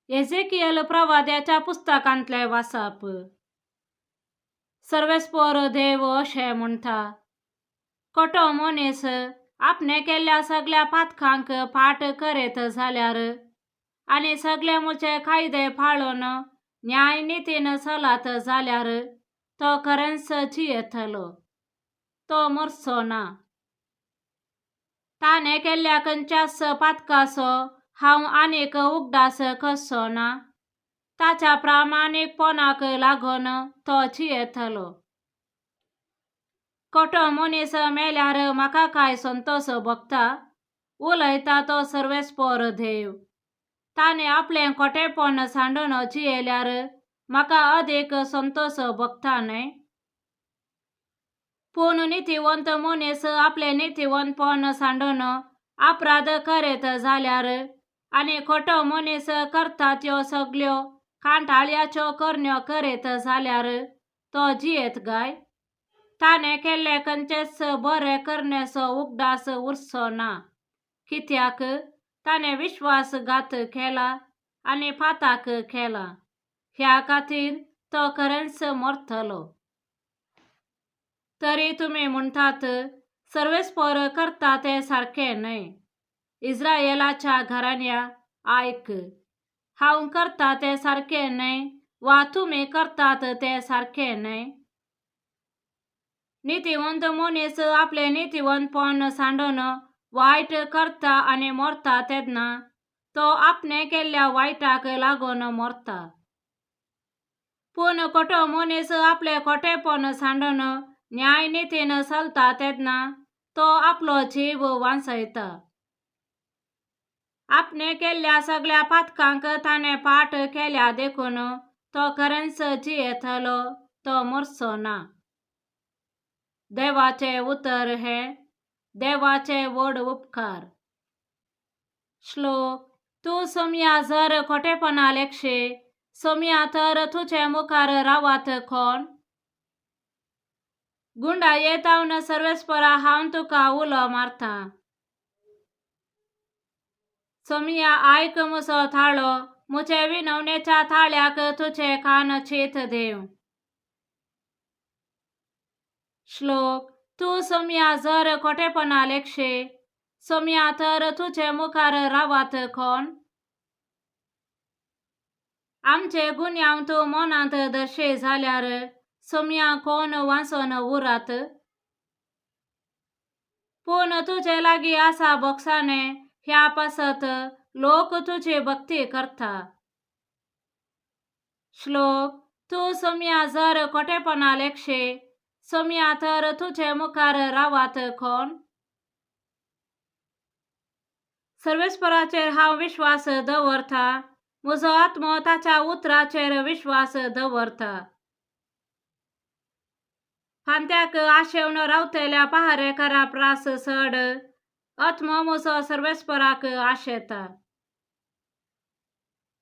एझेकियल प्रवाद्याच्या पुस्तकांतलें वाचप. सर्वेस्पोर देव अशें म्हणटा, खोटो मनीस आपणें केल्ल्या सगल्या पातकांक फाट करीत जाल्यार आनी सगळे म्हजे कायदे पाळून न्याय नितीन चलत जाल्यार तो खरेंच जियेतलो, तो मरचो ना. ताणें केल्ल्या खंयच्याच पातकाचो हांव आनीक उगडास करचो ना. ताच्या प्रामाणीकपणाक लागून तो जियेतलो. खोटो मनीस मेल्यार म्हाका कांय संतोश भोगता? उलयता तो सर्वेस्पोर देव. ताणें आपलें खोटेपण सांडून जियेल्यार म्हाका अदीक संतोश भोगता न्हय? पूण नितीवंत मनीस आपलें नितीवंतपण सांडून अपराध करीत जाल्यार आनी खोटो मनीस करता त्यो सगल्यो कांटाळ्याच्यो करण्यो करीत जाल्यार तो जियेत काय? ताणें केल्ले खंयचेच बरे करण्याचो उगडास उरचो ना, कित्याक ताणें विश्वासघात केला आनी पातक केलां. ह्या खातीर तो खरेंच मरतलो. तरी तुमी म्हणटात, सर्वेस्पोर करता तें सारकें न्हय. इस्रायलाच्या घराण्या, आयक, हांव करता तें सारकें न्हय वा तुमी करतात तें सारकें न्हय? नितीवंत मनीस आपलें नितीवंतपण सांडून वायट करता आनी मरता तेन्ना तो आपणें केल्ल्या वायटाक लागून मरता. पूण खोटो मनीस आपलें खोटेपण सांडून न्याय नितीन चलता तेन्ना तो आपलो जीव वांचयता. आपणें केल्ल्या सगल्या पातकांक ताणें फाट केल्या देखून तो खरेंच जियेतलो, तो मरचो ना. देवाचें उतर हें देवाचे व्हड उपकार. श्लोक. तूं सोमया जर खोटेपणा लेखशी, सोमया तर तुजे मुखार रावत कोण? गुंडा येतावन सर्वेस्परा हांव तुका उलो मारतां. सोमया आयक म्हजो ताळो, म्हजे विनवणेच्या ताळ्याक तुजे कान चीत देव. श्लोक. तूं सोमया जर खोटेपणा लेखशी, सोमया तर तुजे मुखार रावत कोण? आमचे गुन्यांव तूं मनांत दर्शे जाल्यार सोमया कोण वांचून उरात? पूण तुजे लागीं आसा भोगसाणें ह्या पासत लोक तुजी भक्ती करता. श्लोक. तूं सोमया जर खोटेपणा लेखशी, सोमया तर तुजे मुखार रावत कोण? सर्वेस्पराचेर हांव विश्वास दवरता, म्हजो आत्मो ताच्या उतराचेर विश्वास दवरता. फांत्याक आशेवन रावतल्या पहारेकारा प्रास चड आत्मो म्हजो सर्वेस्पराक आशेता.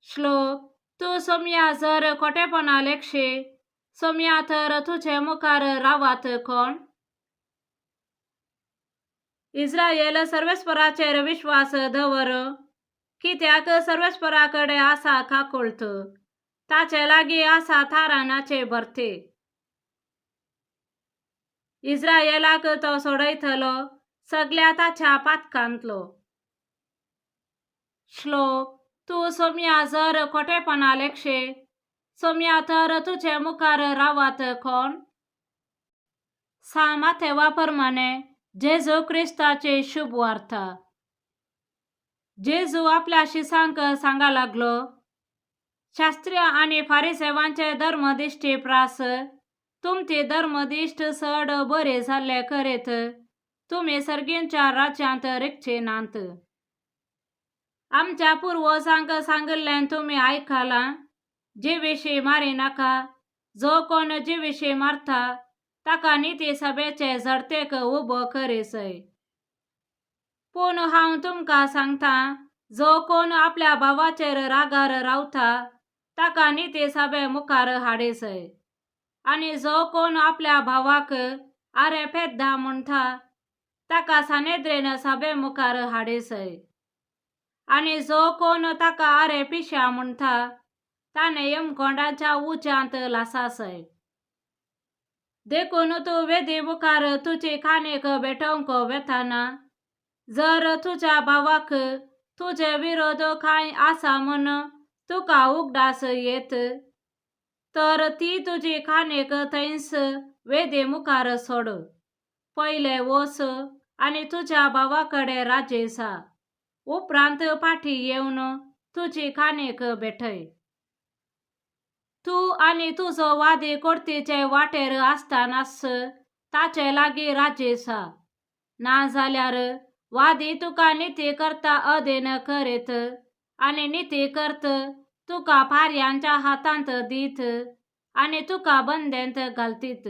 श्लोक. तूं सोमया जर खोटेपणा लेखशी, सोमया तर तुजे मुखार रावत कोण? इस्रायल सर्वेस्पराचेर विश्वास दवर, कित्याक सर्वेस्परा कडेन आसा काकुळट, ताचे लागीं आसा तारणाची भरती. इस्रायलाक तो सोडयतलो सगल्या ताच्या पातकांतलो. श्लोक. तूं सोमया जर खोटेपणा लेखशी, सोमया तर तुजे मुखार रावत कोण? सांत मातेवा प्रमाणे जेजू क्रिस्ताची शुभ वार्ता. जेजू आपल्या शिसांक सांगा लागलो, शास्त्रीय आनी फारिसेवांचे धर्मदिश्टी प्रास तुमची धर्मदिश्ट चड बरी जाल्ले करीत तुमी सर्गींच्या राज्यांत रिगचे नात. आमच्या पुर्वजांक सांगिल्लें तुमी आयकलां, जिविशीं मारिनाका, जो कोण जिविशीं मारता ताका निती सभेचे झडतेक उबो करीसय. पूण हांव तुमकां सांगतां, जो कोण आपल्या भावाचेर रागार रावता ताका निती सभे मुखार हाडीसय, आनी जो कोण आपल्या भावाक आरे पेद्दा म्हणटा ताका सानेद्रेन सभे मुखार हाडीसय, आनी जो कोण ताका आरे पिशा म्हणटा ताणें यमकोंडाच्या उज्यांत लासासय. देखून तूं वेदी मुखार तुजी काणीक भेटोवंक वेताना जर तुज्या भावाक तुजे विरोध कांय आसा म्हूण तुका उगडास येत तर ती तुजी काणीक थंयच वेदी मुखार सोड. पयलें वच आनी तुज्या भावा कडेन राजी जा, उपरांत फाटीं येवन तुजी काणीक भेटय. तूं आनी तुजो वादी कोर्तीचे वाटेर आसतनाच ताचे लागीं राजी जा, नाजाल्यार वादी तुका निती करता अधीन करीत आनी निती करत तुका पारयांच्या हातांत दीत आनी तुका बंदेंत घालतीत.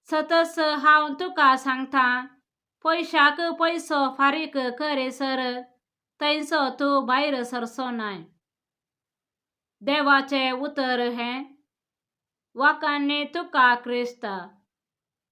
सतस हांव तुका सांगतां, पयशाक पयसो फारीक करीसर थंयचो तूं भायर सरचो नाय. देवाचें उतर हें. वाखाणणी तुका क्रिस्ता.